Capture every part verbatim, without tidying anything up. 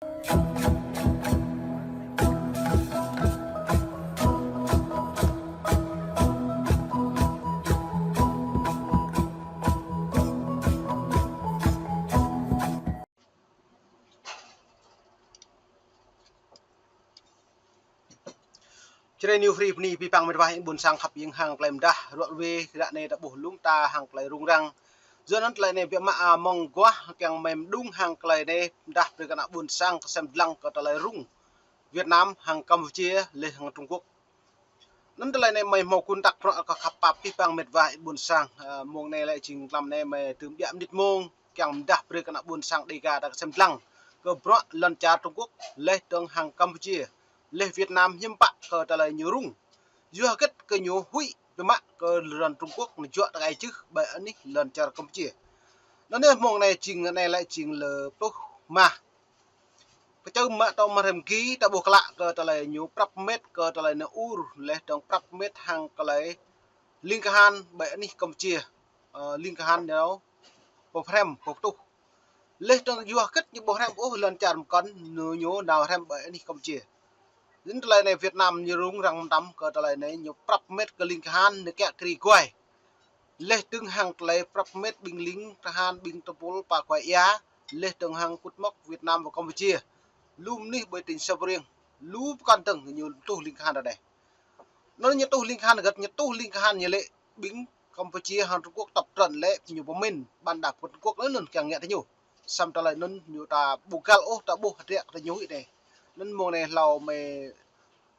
Čơđai New Free bơni abih bang mĕt wa ƀôn sang khăp hiam hăng tơlơi mơdah ruă rơwe ră anai ta ƀuh lŏm ta hăng tơlơi rŭng răng. Yua anŭn tơlơi anai biă mă, a, mơguah kiăng mơ̆n mơđung hăng tơlơi anai mơdah brơi kơ ană ƀôn sang kơsem dlăng kơ tơlơi rŭng Việt Nam hăng Campuchia laih hăng Trung Quốc. Anŭn tơlơi anai mơi hmâo kơnơ̆ng tăk prŏ kơ khăp pap abih bang mĕt wa ƀôn sang, a, mơ̆ng anai lĕ jing tlam anai mơi tơm biă mơnit mơ̆ng kiăng mơdah brơi kơ ană ƀôn sang Dêga ta kơsem dlăng kơ bruă lŏn čar Trung Quốc laih dơ̆ng hăng Campuchia laih Việt Nam hiư̆m pă kơ tơlơi ñu rŭng. Yua hơget kơ ñu huĭ biă mă kơ lŏn Trung Quốc ñu juă tơkai čưh ƀơi anih lŏn čar Campuchia. Anŭn yơh mơ̆ng anai jing anai lĕ jing lơ pluh mah. Pơčơm mă tơ̆ mơ̆ng rem ki ta ƀuh klă kơ tơlơi ñu prăp mĕt kơ tơlơi ñu ur laih dơ̆ng prăp mĕt hăng tơlơi ling kahan ƀơi anih Campuchia. Ơ, ling kahan ñu pơhrăm pơtuh. Laih dơ̆ng yua hơget ñu ƀu hrăm ôh lŏn čar mơkŏn ñu, ñu nao hrăm ƀơi anih Campuchia. Anŭn tơlơi anai Việt Nam ñu rŭng răng mơtam kơ tơlơi anai ñu prăp mĕt kơ ling kahan ñu kiă kri guai. Laih dơ̆ng hăng tơlơi prăp mĕt ƀing ling kahan ƀing tơpul pa guai ia, laih dơ̆ng hăng kŭt mơ̆k Việt Nam wă Campuchia. Lu mơnuih ƀơi tỉnh Sa Bring, lu pơkŏn dơ̆ng ñu tuh ling kahan ră anai. Anŭn ñu tuh ling kahan hơget, ñu tuh ling kahan ñu lĕ ƀing Campuchia hăng Trung Quốc tŏp trơn lĕ ñu pơmĭn ƀan đăp kơ Trung Quốc anŭn, anŭn kiăng ngă tơ ñu. Samơ̆ tơlơi anŭn ñu ta ƀu găl ôh ta ƀuh hơdră kơ tơ ñu huĭ anai. Anŭn mơ̆ng anai hlâo mơi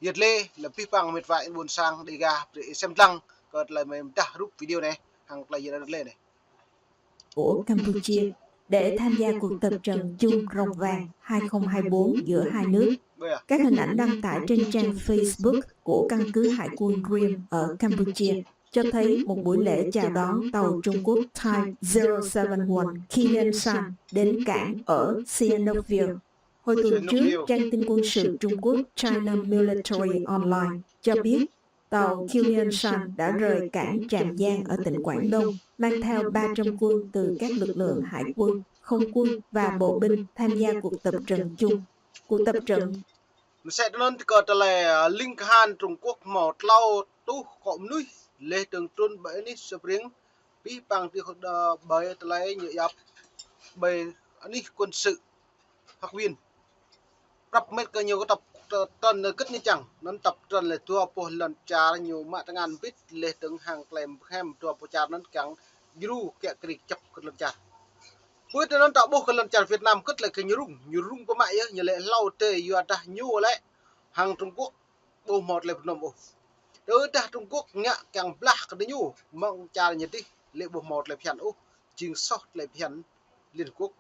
yơh lĕ, lơ abih bang mĕt wa ƀôn sang Dêga brơi sem dlăng kơ tơlơi mơi mơdah rup video anai hăng tơlơi yơh lĕ anai. Của Campuchia để tham gia cuộc tập trận chung Rồng Vàng hai không hai bốn giữa hai nước. Các hình ảnh đăng tải trên trang Facebook của căn cứ Hải quân Ream ở Campuchia cho thấy một buổi lễ chào đón tàu Trung Quốc Type zero seven one Kilian San đến cảng ở Sihanoukville. Hồi tuần trước, trang tin quân sự Trung Quốc China Military Online cho biết tàu Kilian San đã rời cảng Trạm Giang ở tỉnh Quảng Đông, mang theo ba trăm quân từ các lực lượng hải quân, không quân và bộ binh tham gia cuộc tập trận chung. Cuộc tập trận Mơsĕ tơnŭn kơ tơlơi, a, ling kahan Trung Quốc hmâo tlâo rơtuh akŏ mơnuih laih dơ̆ng trŭn ƀơi anih Sa Bring, abih bang tih đơ ƀơi tơlơi ñu yap ƀơi anih quân sự Hắc Viên. Prăp mĕt kơ ñu kơ tŏp tơ-, trơn lĕ hơget ñu čang, anŭn tŏp trơn lĕ dua boh lŏn čar ñu mă tơngan bit laih dơ̆ng hăng tơlơi pơhrăm dua boh čar anŭn kiăng djru kiă kri kơjăp kơ lŏn čar. Pơ tơ anŭn ta ƀuh kơ lŏn čar Việt Nam hơget lĕ kơ ñu rŭng, ñu rŭng pơmă yơh, ñu lĕ hlâo tê yua dah ñu lĕ hăng Trung Quốc ƀu hmâo tơlơi pơnăm ôh. Tơdah Trung Quốc ngă kiăng blah kơ ñu, mơ̆ng čar ñu dih lĕ ƀu hmâo tơlơi phiăn ôh, jing soh tơlơi phiăn Liên Hợp Quốc.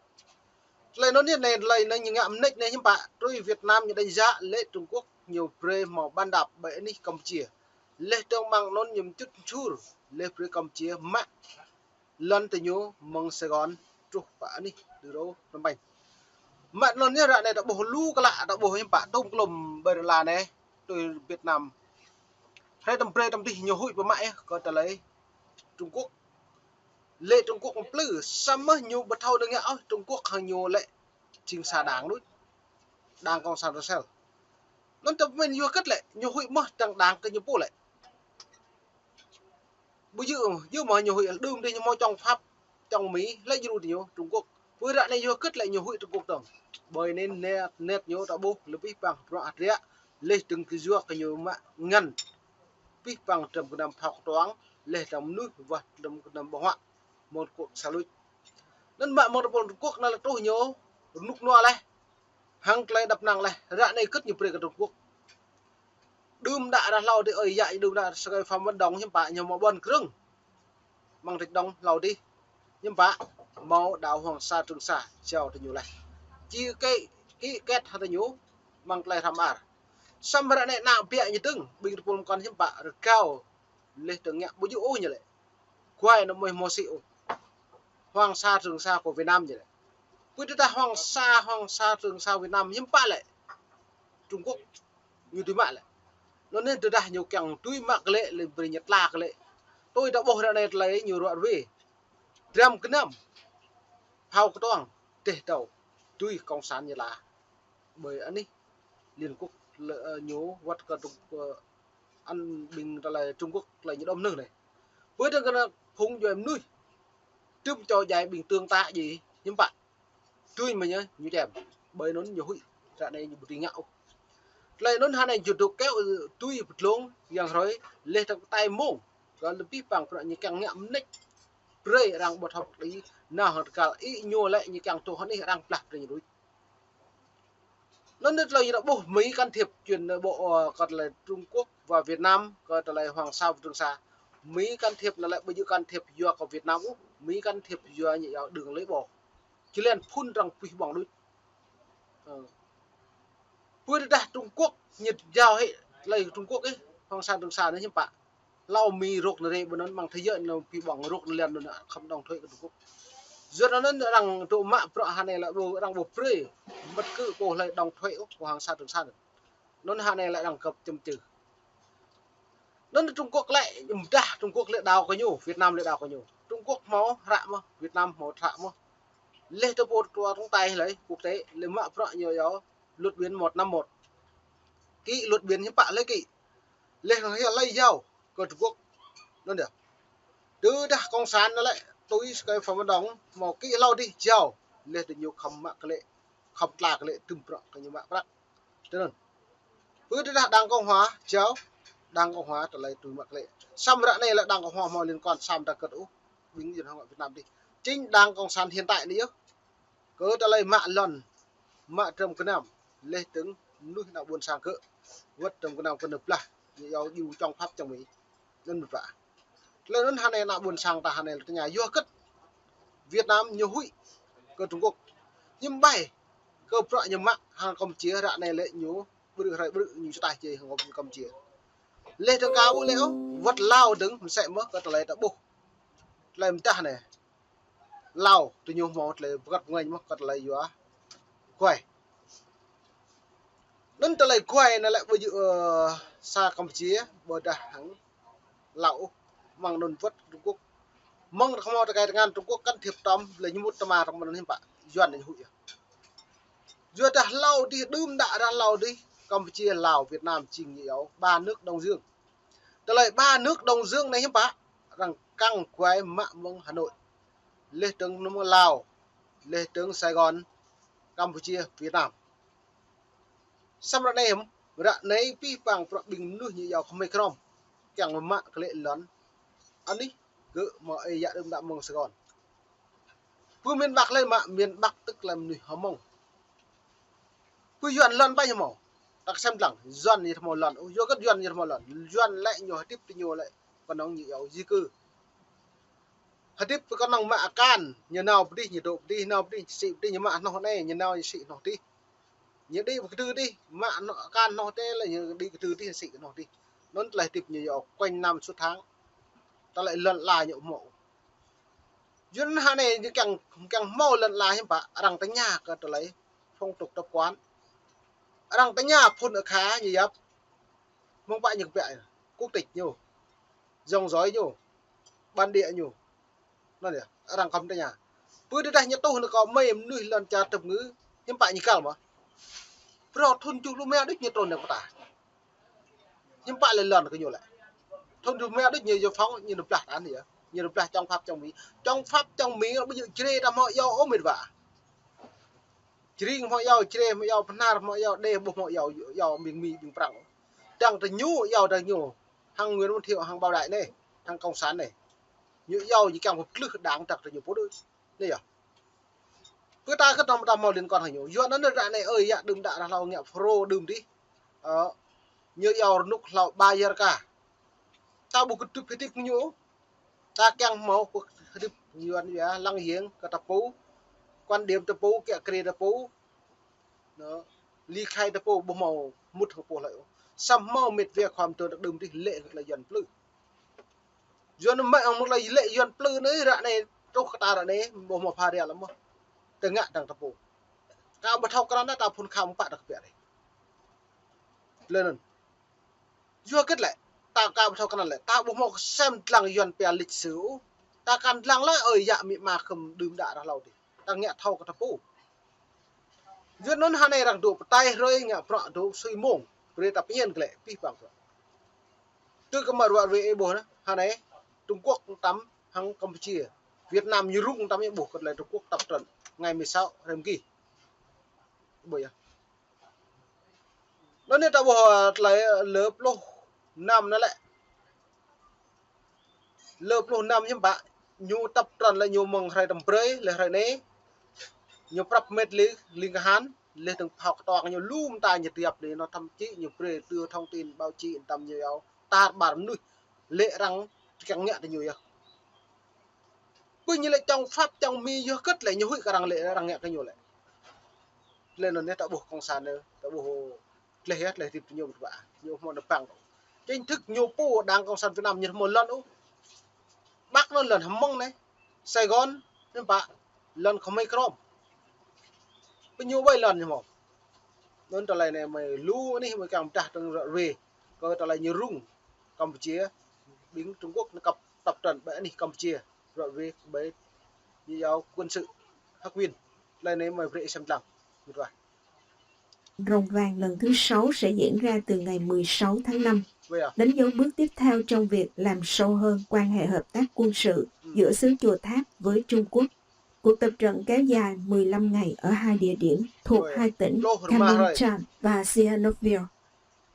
Tơlơi anŭn yơh anai, tơlơi anai ñu ngă mơneč anai hiư̆m pă, tui Việt Nam ñu đánh giá lĕ Trung Quốc ñu brơi hmâo ƀan đăp ƀơi anih Campuchia. Laih dơ̆ng mơ̆ng anŭn ñu mčŭt mčur, laih brơi Campuchia mă lŏn tơ ñu mơ̆ng Sài Gòn truh pơ anih Đư Rô Phnom Penh. Mă lŏn anai ră anai ta ƀuh lu klă, ta ƀuh hiư̆m pă tơm klŏm ƀơi rơla anai, tui Việt Nam. Hrơi tơm brơi tơm dih ñu huĭ pơmă yơh kơ tơlơi Trung Quốc. Lĕ Trung Quốc mplư, samơ̆ ñu ƀu thâo đơ̆ng ngă ôh Trung Quốc hăng ñu lĕ jing sa đảng đôč. Đảng Cộng sản Rusel. Anŭn ta pơmĭn yua hơget lĕ, ñu huĭ mơ̆ tăng đảng kơ ñu pô lĕ. Ƀu djơ̆, djơ̆ mơ̆ ñu huĭ, đưm dih ñu hmâo chống Pháp, chống Mỹ, lĕ djru tơ ñu Trung Quốc. Pơ ră anai yua hơget lĕ ñu huĭ Trung Quốc dơ̆ng. Ƀơi anai net, net ñu ta ƀuh lĕ abih bang bruă hơdră, laih dơ̆ng kơ yua kơ ñu mă ngăn abih bang tơm gơnam phao kơtuang, laih dơ̆ng mơnuih wah tơm gơnam ƀơ̆ng huă mơ̆ng Trung Quốc sa luč. Anŭn mă mơ̆ng tơpul Trung Quốc anŭn lĕ truh ñu rơnŭk rơnua laih, hăng tơlơi dăp năng laih, ră anai hơget ñu brơi kơ Trung Quốc. Đưm đă ră hlâo dih ơi yă, đưm đă sơkai Phạm Văn Đồng hiư̆m pă ñu hmâo ƀuăn krơ̆ng. Mơ̆ng Trịnh Đông hlâo dih hiư̆m pă hmâo đảo Hoàng Sa Trường Sa jao tơ ñu laih. Či ký, ký kết hăng tơ ñu mơ̆ng tơlơi hrăm ar. Samơ̆ ră anai ană biă ñu dơ̆ng, ƀing tơpul mơkŏn hiư̆m pă rơgao laih dơ̆ng ngă ƀu djơ̆ ôh ñu lĕ. Guai anŭn mơi hmâo sĭ ôh. Hoàng Sa Trường Sa của Việt Nam ñu lĕ. Pơ tơdah Hoàng Sa, Hoàng Sa Trường Sa Việt Nam hiư̆m pă lĕ. Trung Quốc ñu dưi mă lĕ. Anŭn anai tơdah ñu kiăng dưi mă kơ lĕ, lĕ brơi ñu tla kơ lĕ. Tui ta ƀuh ră anai tơlơi ñu ruă rơwe. Dram gơnam. Phao kơtuang, dêh dâo. Dưi Cộng sản ñu tla. Ƀơi anih Liên Quốc lĕ, ơ, ñu wơ̆t kơ Trung, ơ, ăn ƀing tơlơi Trung Quốc tơlơi ñu đom nư anai. Ƀơi tơlơi kơ ană phung djuai mơnuih tŭm čô djai ƀing tương ta ji hiư̆m pă. Tui mơ̆ ñu, ñu čem. Ƀơi anŭn ñu huĭ. Ră anai ñu ƀu dưi ngă ôh. Tơlơi anŭn hơnai ñu dŏ kơ̆, ơ, tui pơtlông yang hrơi, leh tơ̆ng tai mông. Kơ lơbih păng prăk ñu kiăng ngă mơneč. Brơi arăng ƀu thâo pơkơđi, nao hăng tơgal ih ñu lĕ ñu kiăng tŭ hơnih arăng blah brơi ñu đôč. Anŭn tơlơi ñu ƀuh Mỹ can thiệp chuyện nội bộ, ơ, kơ tơlơi Trung Quốc và Việt Nam, kơ tơlơi Hoàng Sa và Trường Sa. Mỹ can thiệp anŭn lĕ ƀu djơ̆ can thiệp yua kơ Việt Nam ôh, Mỹ can thiệp yua ñu yua đường lưỡi bò. Či lĕ phun arăng puih ƀơ̆ng đôč. Ơ. Ƀơi tơdah Trung Quốc ñu jao hĭ tơlơi Trung Quốc ih, Hoàng Sa Trường Sa anai hiư̆m pă. Hlâo Mỹ rŏk anai rai ƀơi anŭn mơ̆ng thế giới anŭn pi ƀơ̆ng rŏk anŭn lĕ anŭn khŏm đóng thuế kơ Trung Quốc. Yua anŭn arăng tŭ mă prăk hơnai lĕ ƀu arăng ƀu brơi. Mơ̆t kơ pô hlơi đóng thuế ôh, kơ Hoàng Sa Trường Sa anŭn. Anŭn hơnai lĕ arăng kơp čăm čư. Anŭn Trung Quốc lĕ, mơdah Trung Quốc lĕ đao kơ ñu, Việt Nam lĕ đao kơ ñu. Trung Quốc hmâo hră mơ̆, Việt Nam hmâo hră mơ̆. Leh tơ pô tua tong tai hlơi, quốc tế, lĕ mă prăk ñu yua luật biển một năm một. Ký luật biển hiư̆m pă lĕ ký. Leh hlơi jao kơ Trung Quốc. Anŭn yơh. Tơdah cộng sản anŭn lĕ, tui sơkai pham mơdong, hmâo ký hlâo dih jao. Leh tơ ñu khŏm mă kơ lĕ, khŏm tla kơ lĕ, tŭm prăk kơ ñu mă prăk. Tui anŭn. Ƀơi tơdah Đảng Cộng Hòa jao, Đảng Cộng Hòa tơlơi tui mă kơ lĕ. Samơ̆ ră anai lĕ Đảng Cộng Hòa hmâo liên quan samơ̆ ta kơt ôh, ƀing Yuan hăng Việt Nam dih. Chính Đảng Cộng sản hiện tại anai yơh. Kơ tơlơi mă lŏn, mă trơm kơnăm, leh tơ̆ng mơnuih ană ƀôn sang kơ, wơ̆t trơm kơnăm kơ nơ̆ blah, ñu yua djru chống Pháp chống Mỹ. Anŭn mơ̆n pă. Tơlơi anŭn hơnai ană ƀôn sang ta hơnai lĕ tơña yua hơget Việt Nam ñu huĭ kơ Trung Quốc. Hiư̆m ƀai kơ prăk ñu mă hăng Campuchia ră anai lĕ ñu ƀrư̆ hrơi ƀrư̆ ñu čơtaih jai hăng Campuchia. Leh tơ̆ng kâo lĕ ôh, wơ̆t Lào dơ̆ng mơsĕ mơ̆ kơ tơlơi ta ƀuh. Tơlơi mơdah anai. Lào, tơ ñu hmâo tơlơi pơkăt pơngañ mơ̆ kơ tơlơi yua guai. Anŭn tơlơi guai anŭn lĕ ƀu djơ̆, ơ, sa Campuchia, ƀôdah hăng Lào ôh, mơ̆ng anŭn wơ̆t Trung Quốc. Mơ̆ng ta hmâo tơkai tơngan Trung Quốc can thiệp tơm, lĕ ñu mŭt tơma tơm anŭn hiư̆m pă, Yuan ñu huĭ yơh. Yua dah Lào dih, đưm đă dah Lào dih, Campuchia, Lào, Việt Nam, jing ñu yua ba nước Đông Dương. Tơlơi ba nước Đông Dương anai hiư̆m pă, arăng kiăng guai mă mơ̆ng Hà Nội. Leh tơ̆ng mơ̆ng Lào, leh tơ̆ng Sài Gòn, Campuchia, Việt Nam. Samơ̆ ră anai hiư̆m, ră anai pih păng prăk ƀing mơnuih ñu yua kơ mơ̆ng krŏm. Kiăng mă kơ lĕ lŏn. Anih, gơ̆ hmâo ơi yă đưm đă mơ̆ng Sài Gòn. Ƀơi miền Bắc lĕ mă, miền Bắc tức là mơnuih Hmông. Ƀơi Yuan lŏn ƀai ñu hmâo. Ta kơsem lăng, Yuan ñu hmâo lŏn. Ơ, yua hơget Yuan ñu hmâo lŏn. Yuan lĕ ñu hơdip tơ ñu lĕ kơnơ̆ng ñu yua di cư. Hơdip kơnơ̆ng mă akan, ñu nao pơ dih, ñu dŏ pơ dih, nao pơ dih, sĭ pơ dih, ñu mă hnoh anai, ñu nao ñu sĭ hnoh dih. Ñu đĭ pơ kơdư dih, mă hnoh akan hnoh tê lĕ ñu đĭ kơdư dih, sĭ hnoh dih. Anŭn tơlơi hơdip ñu yua quanh năm suốt tháng. Tơlơi lŏn ala ñu hmâo. Yua anŭn hơnai ñu kiăng, kiăng hmâo lŏn ala hiư̆m pă, arăng tơña kơ tơlơi phong tục tập quán. Arăng tơña phŭn akha ñu yap. Mơ̆ng pă ñu kơpiă, quốc tịch ñu, dòng dõi ñu, bản địa ñu. Anŭn yơh, arăng khŏm tơña. Ƀơi tơdah ñu tuh nao kơ mơi mơnuih lŏn čar tơpơngư, hiư̆m pă ñu kăl mơ̆. Phrâo thŭn tơjuh pluh rơma đôč ñu trŭn nao kơ ta. Hiư̆m pă lĕ lŏn kơ ñu lĕ. Thŭn tơjuh pluh rơma đôč ñu yua phŏng, ñu nao blah ta anai yơh. Ñu nao blah chống Pháp chống Mỹ. Chống Pháp chống Mỹ ƀu djơ̆ Jrai ta hmâo yua ôh mĕt wa. Jrai hmâo yua, Jrai hmâo yua, Bahnar hmâo yua, Đê ƀu hmâo yua, yua ƀing Mi ƀing Prăng. Dăng tơ ñu yua dăng ñu. Hăng Nguyễn Văn Thiệu, hăng Bảo Đại anai, hăng cộng sản anai. Ñu yua ñu kiăng pơplưh đảng dăng tơ ñu pô đôč. Anai yơh. Ƀơi ta kơ tơm ta hmâo liên quan hăng ñu. Yua anŭn ră anai ơi yă đưm đă dah hlâo ngă Phrâo đưm dih. Ơ, ñu yua rơnŭk hlâo ba yar ka. Ta ƀu kơdŭp hơdip ñu. Ta kiăng hmâo pơk hơdip Yuan yua lăng yeng kơ ta pô. Quan điểm ta pô, kiă kriê ta pô. Anŭn, ly khai ta pô ƀu hmâo mŭt hăng pô hlơi ôh. Samơ̆ hmâo mĕt wa khŏm tơ ta đưm dih lĕ kơ tơlơi Yuan plư. Yuan mă hăng mŭt lĕ lĕ Yuan plư anai ră anai truh kơ ta ră anai ƀu hmâo pha ria lăm mơ̆. Tơ ngă dăng ta pô. Kâo ƀu thâo krăn ta phŭn kham pă ta kơpiă dih. Lĕ anŭn. Yua hơget lĕ, ta kâo ƀu thâo krăn lĕ, ta ƀu hmâo kơsem lăng Yuan pia lịch sử. Ta kăn lăng lĕ ơi yă mĭ ma khŏm đưm đă dah hlâo dih. Ta ngă thâo kơ ta pô. Yua anŭn hơnai arăng dŏ pơtai hrơi ngă bruă dŏ sui mông. Brơi ta pơñen glaĭ pih păng bruă. Tui kơ mă ruă ruê ih ƀuh anai, hơnai Trung Quốc tăm hăng Campuchia. Việt Nam ñu rŭng tăm ñu ƀuh kơ tơlơi Trung Quốc tập trận ngày mười sáu hrơi mơgi. Ƀuh yơh. Anŭn anai ta ƀuh, ơ, tơlơi lơ pluh năm anai lĕ. Lơ pluh năm hiư̆m pă, ñu tập trận lĕ ñu mơ̆ng hrơi tơm brơi, lĕ hrơi anai. Ñu prăp met lĕ ling kahan, lĕ tơ̆ng phao kơtuang ñu lu mơta ñu tiap lĕ ñu thậm chí ñu brơi tui thông tin báo chí tăm ñu yua tar ƀar mơnuih lĕ arăng kiăng ngă tơ ñu yơh. Pơ ñu lĕ chống Pháp, chống Mi yơh kơ̆t lĕ ñu huĭ kơ arăng lĕ arăng ngă kơ ñu lĕ. Lĕ anŭn anai ta ƀuh cộng sản anai, ta ƀuh tơlơi yơh, tơlơi hơdip tơ ñu ƀu tơpă, ñu hmâo nao păng. Chính thức ñu pô Đảng Cộng sản Việt Nam ñu hmâo lŏn ôh. Bắc anŭn lŏn hmâo anai, Sài Gòn, hiư̆m pă, lŏn khŏm mơi krôm. Pơ ñu ƀơi lŏn ñu hmâo. Anŭn tơlơi anai mơi lu anih mơi kiăng pơdah tơ̆ng ruă ruê. Kơ tơlơi ñu rŭng Campuchia, ƀing Trung Quốc ñu kăp tập trận ƀơi anih Campuchia. Ruă ruê ƀơi ñu yua quân sự Hắc Uyên. Tơlơi anai mơi brơi ih sem lăng. Mơ̆t wa. Rồng vàng lần thứ sáu sẽ diễn ra từ ngày mười sáu tháng năm, Ôi à. đánh dấu bước tiếp theo trong việc làm sâu hơn quan hệ hợp tác quân sự Ừ. giữa xứ Chùa Tháp với Trung Quốc. Cuộc tập trận kéo dài mười lăm ngày ở hai địa điểm thuộc Ôi à. hai tỉnh Lô rơma hrơi. Kamontan và Sihanoukville.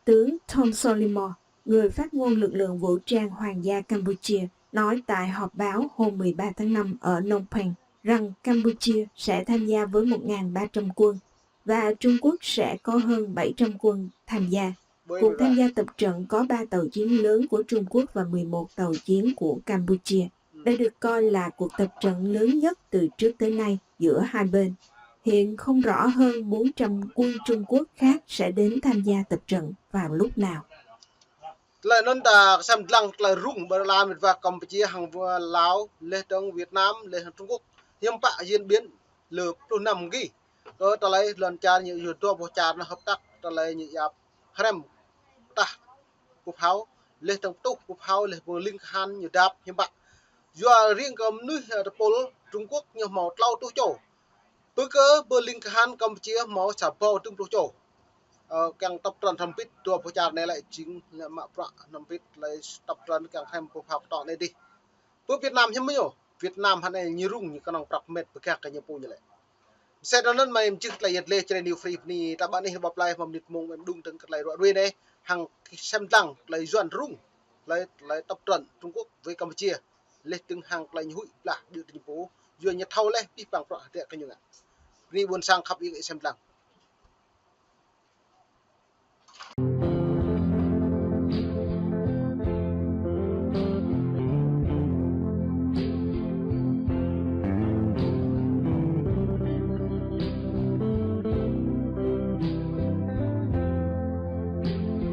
Tướng Tom Solimor, người phát ngôn lực lượng vũ trang Hoàng gia Campuchia, nói tại họp báo hôm mười ba tháng năm ở Phnom Penh rằng Campuchia sẽ tham gia với một ngàn ba trăm quân và Trung Quốc sẽ có hơn bảy trăm quân tham gia. Cuộc tham gia tập trận có ba tàu chiến lớn của Trung Quốc và mười một tàu chiến của Campuchia. Đây được coi là cuộc tập trận lớn nhất từ trước tới nay giữa hai bên. Hiện không rõ hơn bốn trăm quân Trung Quốc khác sẽ đến tham gia tập trận vào lúc nào. Tơlơi anŭn ta sem lăng tơlơi rŭng ƀơi la mơ̆t wa Campuchia hăng wa Lào, lĕ tơ̆ng Việt Nam, lĕ tơ̆ng Trung Quốc. Hiư̆m pă diễn biến lơ pluh năm mơgi. Kơ tơlơi lŏn čar ñu yua dua boh čar anai hợp tác tơlơi ñu yap hrăm tah pơphao, lĕ tơ̆ng pơtuh pơphao, lĕ ƀơi ling kahan ñu dap hiư̆m pă. Yua riêng kơ mơnuih, ơ, tơpul Trung Quốc ñu hmâo klâo rơtuh čô. Pơ kơ ƀơi ling kahan Campuchia hmâo sa rơbâo tơ̆ng pluh čô. Ơ, kiăng tập trận hrăm pit dua boh čar anai lĕ jing lĕ mă bruă hrăm pit lĕ tập trận kiăng hrăm pơphao kơtuang anai dih. Pơ Việt Nam hiư̆m mơ̆ ñu? Việt Nam hơnai ñu rŭng ñu kơnơ̆ng prăp met pơgah kơ ñu pô ñu lĕ. Mơsĕ anŭn mơi mơjưh tơlơi yet lĕ črê New Free bơni ta ƀă anih ƀă plơi hmâo mơnit mông mơ̆ng đung tơ̆ng kơ tơlơi ruă ruê anai hăng sem lăng tơlơi Yuan rŭng tơlơi, tơlơi tập trận Trung Quốc với Campuchia. Lĕ tơ̆ng hăng tơlơi ñu huĭ blah đĭ tơ ñu pô yua ñu thâo lĕ pih păng bruă hơdră kơ ñu ngă. Bơni ƀôn sang khăp ih sem lăng.